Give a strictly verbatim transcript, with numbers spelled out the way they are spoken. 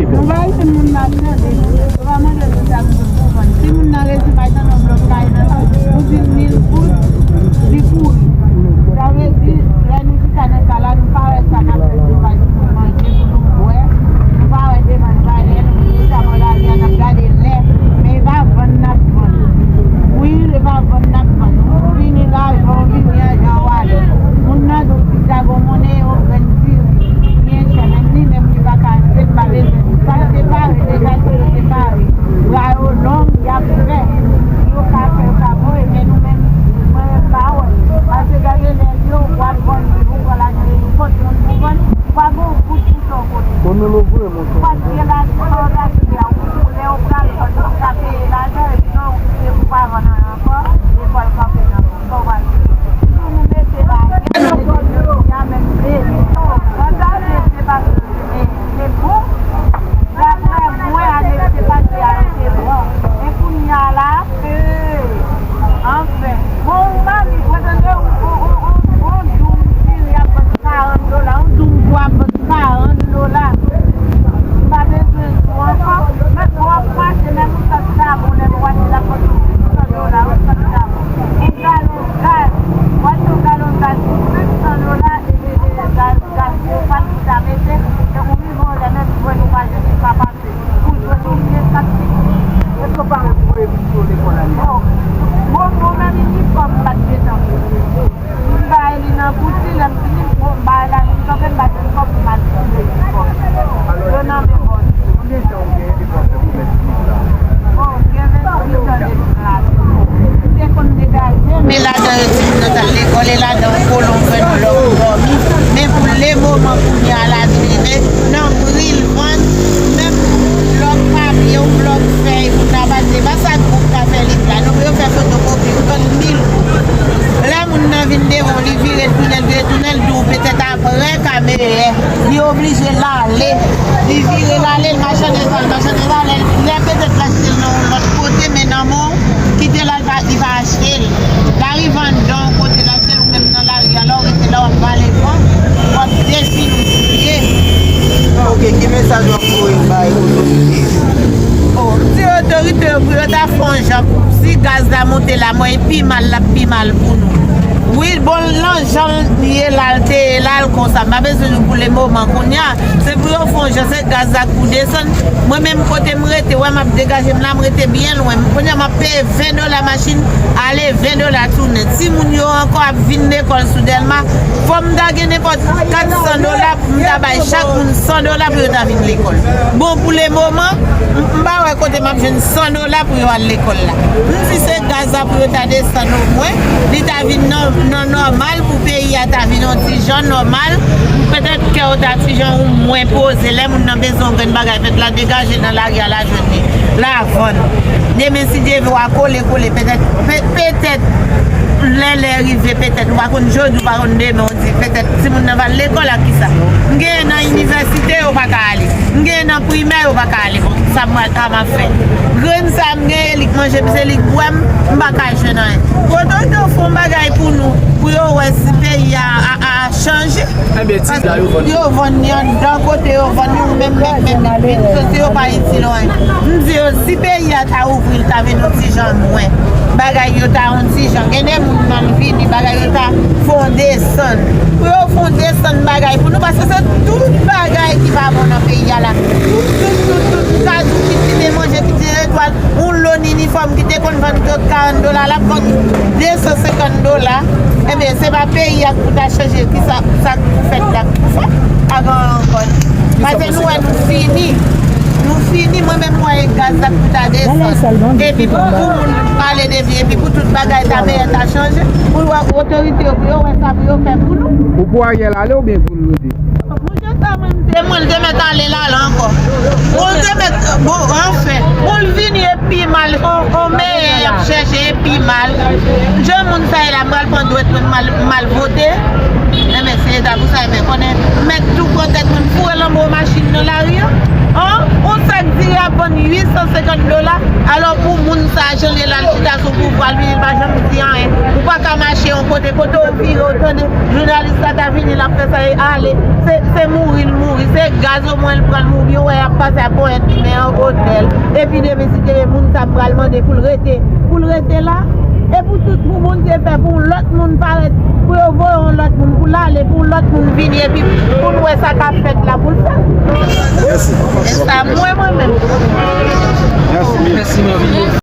Nou pa jwenn moun n ap tande, nou pa mande nou sa pou nou vann. Si moun nan resi pa jwenn yon blòk kay nan, ou di l mil goud, li kouri. Sa vle di, lè nou chita nan sa la, nou pa wè sa n ap fè, se pa pou nou manje, pou nou bwè. Nou pa wè devan, nou pa wè dèyè nou, nou chita bò lari a, n ap gade lè, men e pa vann n ap vann. Wi, e pa vann n ap vann. Ou vini lajan, ou vini an jan w ale. Moun nan di w ti jagon monnen, yon grenn diri. Byen chè, men li menm li pa ka achte, li pa bezwen. Sa l te pare, deja se yo te pare. Bra yo long, y ap fè. Yo ka fè, yo ka voye, men nou menm, mwen menm pa wè. Paske gade lè yo, w ap vann, ou pran lajan yo, kot moun pou vann, ou pa gon goud pou sa w kote. Konnen nou vre, mon frè. Paske lajan w gaspiye a, ou lè ou pral vann, ou ka peye lajan, epi non, ou kite pou pa vann anyen ankò, lekòl kanpe nan men w. Sa w pral fè? Pou nou mete la, gade nou jodi a menm, e, non, gade se pa, e, e bon, daprè mwen, ane ki te pase a, yo te bon. Men kounye a la, e, anfen. Bon, ou pa ni, mwen tande, on, on, on, on, on doum diri ap vann karant dola, on doum pwa ap vann karant dola. M pa bezwen di w ankò, men pou w ap mache, menm yon sèl sabon, lè w achte l ap vann yon san dola, yon sèl sabon. Yon galon gaz, w achte yon galon gaz pou senk san dola, e, e, e, gaz, gaz Pwofàn pou ta mete, tankou rive yon lè menm jwèt ou pa jwenn li pa pase. Pou jwèt ou byen kat ti. Èske w pa mèt voye pitit ou lekòl ane a? Bon, bon, bon, menm inifòm m pa t gentan fè. M bay li nan bouti, lè m fini, bon, m bay la, m kanpe, m pa jwenn kòb pou m al achte inifòm. Yo nan men bòs. Konbyen tan ou gen depi w ap fè komès pitit la? Bon, m gen venntuit ane m la. M te konn degaje m. Men ladan yo di m nan t al lekòl, e ladan yon kolon fè nou lòm dòmi. Men pou le moman kounye a la vin rive, nan pri l vann, menm blòk papye ou blòk fèy, moun nan pa di, e pa sa gwoup ka fè lit la, non, pou yo fè fotokopi, ou vann mil goud. Lè moun nan vin devan w, li vire l tounen, l vire tounen, l di w petèt aprè ka meyè, li oblije l ale. Li vire l ale, l machann etan, l machann etan, lè, lè petèt l achte l nan yon lòt kote, men nan men w, kite l al, pa, li pa achte l. L arive anndan yon kote, l achte l, ou menm nan lari a, lè w rete la, w ap vale van, w ap desi moun sou pye. Ok, ki mesaj w ap voye bay otorite yo? Oh, m di otorite yo pou yo ta fè yon jan pou si gaz la monte la, mwen, e pi mal, l ap pi mal pou nou. Wi, bon, nan jan l ye la, l te ye la, l konsa. M pa bezwen di w pou le moman kounye a. Se pou yo fè yon jan, se gaz la k pou desann. Mwen menm kote m rete, wè m ap degaje m la, m rete byen lwen. Kounye a m ap peye ven dola machin, ale ven dola tounen. Timoun yo ankò ap vin lekòl sou Dèlma. Fò m ta gen nenpòt kat san dola pou m ta bay chak moun san dola pou yo ta vin lekòl. Bon, pou le moman, m, m pa wè kote m ap jwenn san dola pou yo al lekòl la. M di se gaz la pou yo ta desann omwen, li ta vin nan, nan nòmal pou peyi a ta vin yon ti jan nòmal, pou petèt kè yo ta ti jan ou mwen poze. Lè moun nan bezwen yon grenn bagay, fèt la degaje nan lari a, l a jwenn li, l a vann. Demen, si Dye vle, w a kole, kole, petèt, pe-, petèt, lè lè rive, petèt, ou pa konn jodi, ou pa konn demen, ou di, petèt, timoun nan va al lekòl ak kisa? M genyen nan inivèsite, yo pa ka ale. M genyen nan primè, yo pa ka ale. Bon, sa m pral, sa m ap fè? Grenn sa m genyen, li k manje m, se li k bwè m, m pa ka jwenn anyen. Otorite yo fè yon bagay pou nou, pou yo wè si peyi a, a, a chanje. Ebyen, ti la yo vann. Yo vann li anndan kote yo vann li, ou menm, menm, menm, menm, menm, santi yo pa itil anyen. M di yo, si peyi a ta ouvri, l ta vin yon ti jan mwen. Bagay yo ta yon ti jan. Gen de moun nan vini, bagay yo ta fè yon desann. Pou yo fè yon desann bagay pou nou, paske se tout bagay ki pa bon nan peyi a la. Tout, tout, tout, tout, kajou ki fine manje, ki ti etwal, yon lo inifòm ki te konn vann sot karant dola, l ap vann de san senkant dola. Ebyen, se pa peyi a k pou ta chanje, ki sa, sa k pou fèt la k pou fèt. Pa gen ankò. Paske nou wè nou fini. Nou fini, mwen menm, mwen wè gaz la k pou ta desann. Epi pou, pou moun pale de vi, epi pou tout bagay ta meyè, ta chanje, pou yo, otorite yo, pou yo wè sa pou yo fè pou nou. Ou pou Ariel ale oubyen pou l rete? Monchè, sa mwen, m te, mwen, l te mèt ale, l ale ankò. Bon, l te mèt, bon, anfen, bon, l vini e pi mal, on, on meyè y ap chèche e pi mal. Jan moun sa ye la, m pral pran dwèt mwen, m al, m al vote. Enben, se eta pou sa, enben, konnen, m mèt tou pran tèt mwen, m foure l anba yon machin nan lari a. An, on sak diri ap vann uit san senkant dola, alò pou moun sa Jan l ye la, l chita sou pouvwa, l vini, l pa janm di anyen. Ou pa ka mache yon kote, kote w vire, w tande jounalis la ta vini, l ap fè sa, e ale. Se, se mouri l mouri, se gaz omwen l pran l mouri, ou wè y ap pase ak ponyèt li men an otèl. Epi demen si te moun sa pral mande pou l rete, pou l rete la. E pou tout pou moun se fè pou yon lòt moun parèt, pou yo voye yon lòt moun pou l ale, pou yon lòt moun vini, epi pou n wè sa k ap fèt la pou l fè. Mèsi. E sa mwen, mwen menm. Mèsi. Mèsi, manmi.